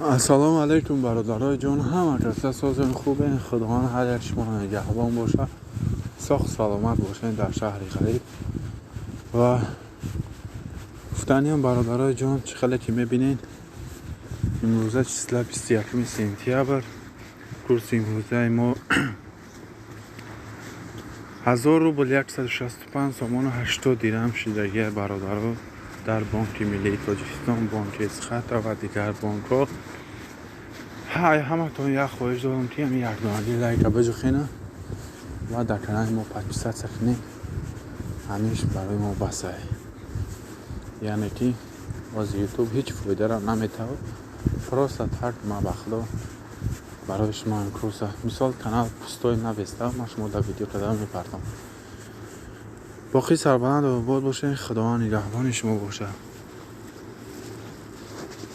Ассалому алайкум, бародарои ҷон, ҳама каса созен, хубен. Худованд ҳар як шуморо нигаҳбон боша, соғ саломат бошед дар шаҳри ғариб. Ва гуфтаниям, бародарои ҷон, чӣ хеле ки мебинед, имрӯза числа 21 сентябр, курси имрӯзаи мо 1000 рубл 165 сомону 80 дирам шидагия, бародаро, дар Бонки Миллии Тоҷикистон, бонки Эсхата ва дигар бонкҳо. Ҳай, ҳаматон як хоҳиш дорам, ки ҳамин якдонаги лайка биҷухена ва дар канали мо подписаться кунед. Ҳамиш барои мо басай, яъне ки боз Ютуб ҳеҷ фоидаро наметавад, просто так. Ма, ба Худо, барои шумо ин курса, мисол, канал пустой навеста, ман шумо дар видео карда мепартам. Боқӣ сарбаланду обод бошед, Худованд нигаҳбони шумо бошад.